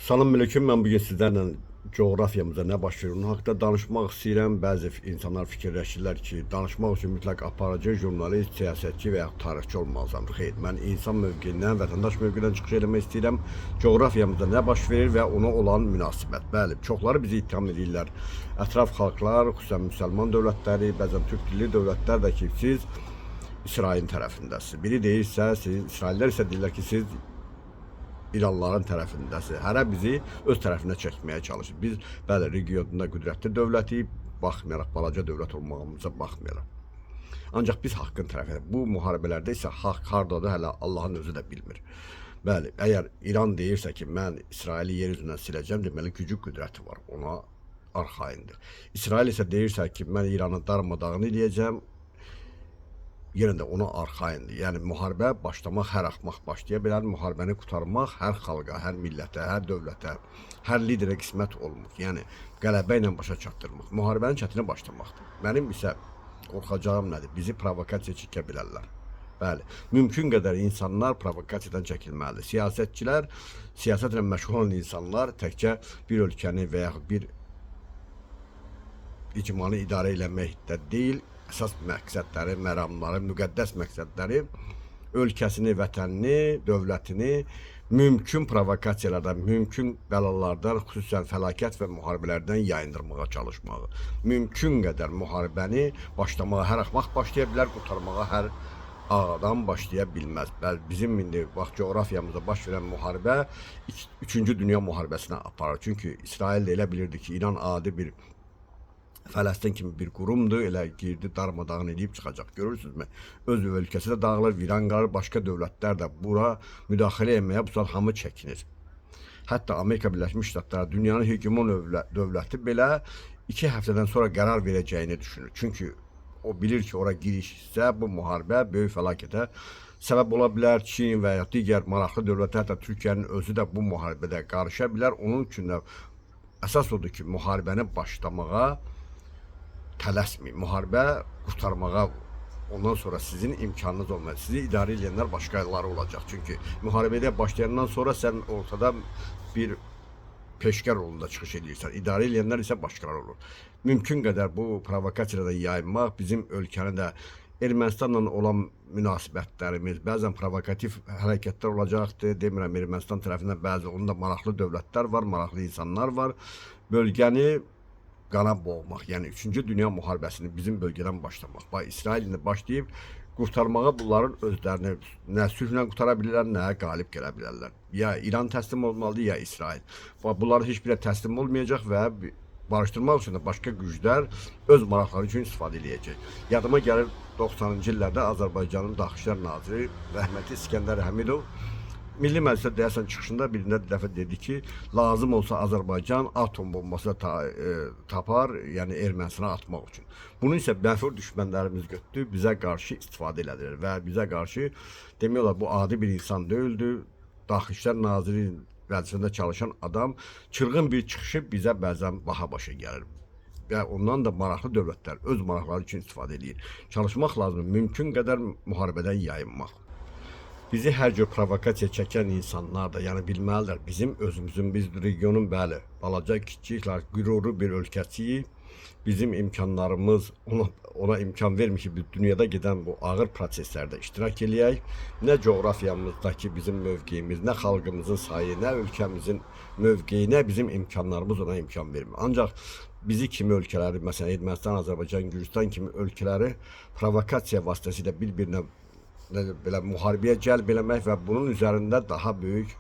Salam aleyküm. Mən bu gün sizlərlə coğrafiyamızda nə baş verir onun haqqında danışmaq istəyirəm. Bəzi insanlar fikirləşirlər ki, danışmaq üçün mütləq aparıcı, jurnalist, siyasətçi və ya tarixçi olmalısan. Xeyr, mən insan mövqeyindən, vətəndaş mövqeyindən çıxış eləmək istəyirəm. Coğrafiyamızda nə baş verir və ona olan münasibət. Bəli, çoxları bizi ittiham edirlər. Ətraf xalqlar, xüsusən müsəlman dövlətləri, bəzən türk dilli dövlətlər də ki, siz İsrailin tərəfindəsiniz. Biri deyirsə, siz İsraillər isə deyirlər ki, siz İranlıların tərəfindəsiniz. Hərə bizi öz tərəfinə çəkməyə çalışır. Biz bəli, regionda qüdrətli dövlətik, baxmayaraq balaca dövlət olmağımıza baxmayaraq. Ancaq biz haqqın tərəfindəyik. Bu müharibələrdə isə haqq hardadır hələ Allahın özü də bilmir. Bəli, əgər İran deyirsə ki, mən İsraili yer üzündən siləcəm, deməli gücü, qüdrəti var, ona arxayındır. İsrail isə deyirsə ki, mən İranı darmadağın eləyəcəm, yenə də ona arxayındır. Yəni müharibə başlamaq hər axmaq başlaya bilər, müharibəni qurtarmaq hər xalqa, hər millətə, hər dövlətə, hər liderə qismət olmur. Yəni qələbə ilə başa çatdırmaq. Müharibənin çətini başlamaqdır. Mənim isə qorxacağım nədir? Bizi provokasiya çəkə bilərlər. Bəli, mümkün qədər insanlar provokasiyadan çəkilməlidir. Siyasətçilər, siyasətlə məşğul olan insanlar təkcə bir ölkəni və yaxud bir icmanı idarə eləməkdə deyil, əsas məqsədləri, məramları, müqəddəs məqsədləri ölkəsini, vətənini, dövlətini mümkün provokasiyalardan, mümkün bəlalardan, xüsusən fəlakət və müharibələrdən yayındırmağa çalışmağı. Mümkün qədər müharibəni başlamağa hər axmaq başlaya bilər, qurtarmağa hər adam başlaya bilməz. Bəli, bizim indi bax coğrafiyamızda baş verən müharibə 3-cü dünya müharibəsinə aparır. Çünki İsrail də elə bilirdi ki, İran adi bir Fələstin kimi bir qurumdur, elə girdi, darmadağın eləyib çıxacaq. Görürsünüzmü? Öz ölkəsi də dağılır, viran qalır, başqa dövlətlər də bura müdaxilə etməyə bu saat hamı çəkinir. Hətta Amerika Birləşmiş Ştatları dünyanın hegemon dövləti belə 2 həftədən sonra qərar verəcəyini düşünür. Çünki o bilir ki, ora girişsə bu müharibə böyük fəlakətə səbəb ola bilər. Çin və ya digər maraqlı dövlətlər, hətta Türkiyənin özü də bu müharibədə qarışa bilər. Onun üçün də əsas odur ki, müharibəni başlamağa tələsməyin. Müharibə qurtarmağa ondan sonra sizin imkanınız olmaz. Sizi idarə edənlər başqaları olacaq. Çünki müharibədə başlayandan sonra sən ortada bir peşkar rolunda çıxış edirsən. İdarə edənlər isə başqaları olur. Mümkün qədər bu provokasiyalardan yayınmaq, bizim ölkəni də Ermənistanla olan münasibətlərimiz, bəzən provokativ hərəkətlər olacaqdır. Demirəm Ermənistan tərəfindən bəzi onun da maraqlı dövlətlər var, maraqlı insanlar var. Bölgəni qana boğmaq, yəni 3-cü dünya müharibəsini bizim bölgədən başlamaq. Bax İsrail ilə başlayıb qurtarmağa bunların özlərini nə sülhlə qurtara bilirlər, nə qalib gələ bilərlər. Ya İran təslim olmalıdır, ya İsrail. Bax bunların heç biri təslim olmayacaq və barışdırmaq üçün də başqa güclər öz maraqları üçün istifadə eləyəcək. Yadıma gəlir 90-cı illərdə Azərbaycanın Daxili İşlər Naziri rəhmətli İskəndər Həmidov Milli Məclisə deyəsən çıxışında birində dəfə dedi ki, lazım olsa Azərbaycan atom bombası tapar, yəni Ermənistana atmaq üçün. Bunu isə məfhur düşmənlərimiz götürdü, bizə qarşı istifadə elədilər və bizə qarşı demək olar bu adi bir insan deyildi. Daxili İşlər Naziri vəzifəsində çalışan adam çılğın bir çıxışı bizə bəzən baha başa gəlir və ondan da maraqlı dövlətlər öz maraqları üçün istifadə eləyir. Çalışmaq lazımdır, mümkün qədər müharibədən yayınmaq. Bizi hər cür provokasiya çəkən insanlar da, yəni bilməlidirlər, bizim özümüzün, biz regionun bəli, balaca, kiçik, qürurlu bir ölkəsiyik. Bizim imkanlarımız ona imkan vermir ki, biz dünyada gedən bu ağır proseslərdə iştirak eləyək. Nə coğrafiyamızdakı bizim mövqeyimiz, nə xalqımızın sayı, nə ölkəmizin mövqeyi, nə bizim imkanlarımız ona imkan vermir. Ancaq bizi kimi ölkələri, məsələn Ermənistan, Azərbaycan, Gürcüstan kimi ölkələri provokasiya vasitəsilə bir-birinə belə müharibəyə cəlb eləmək və bunun üzərində daha böyük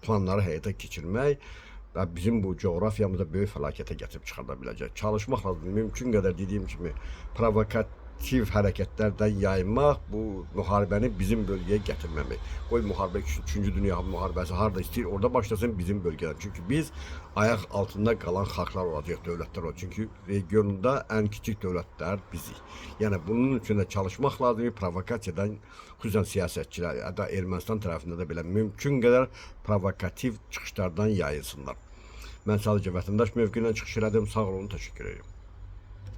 planları həyata keçirmək və bizim bu coğrafiyamıza böyük fəlakətə gətirib çıxarda biləcək. Çalışmaq lazımdır. Mümkün qədər dediyim kimi provokativ hərəkətlərdən yayınmaq, bu müharibəni bizim bölgəyə gətirməmək. Qoy müharibə 3-cü dünya müharibəsi harda istəyir, orada başlasın bizim bölgədən. Çünki biz ayaq altında qalan xalqlar olacaq, dövlətlər olacaq. Çünki regionda ən kiçik dövlətlər bizik. Yəni bunun üçün də çalışmaq lazımdır. Provokasiyadan xüsusən siyasətçilər, ya da Ermənistan tərəfində də belə mümkün qədər provokativ çıxışlardan yayınsınlar. Mən sadəcə vətəndaş mövqeyindən çıxış elədim. Sağ olun, təşəkkür edirəm.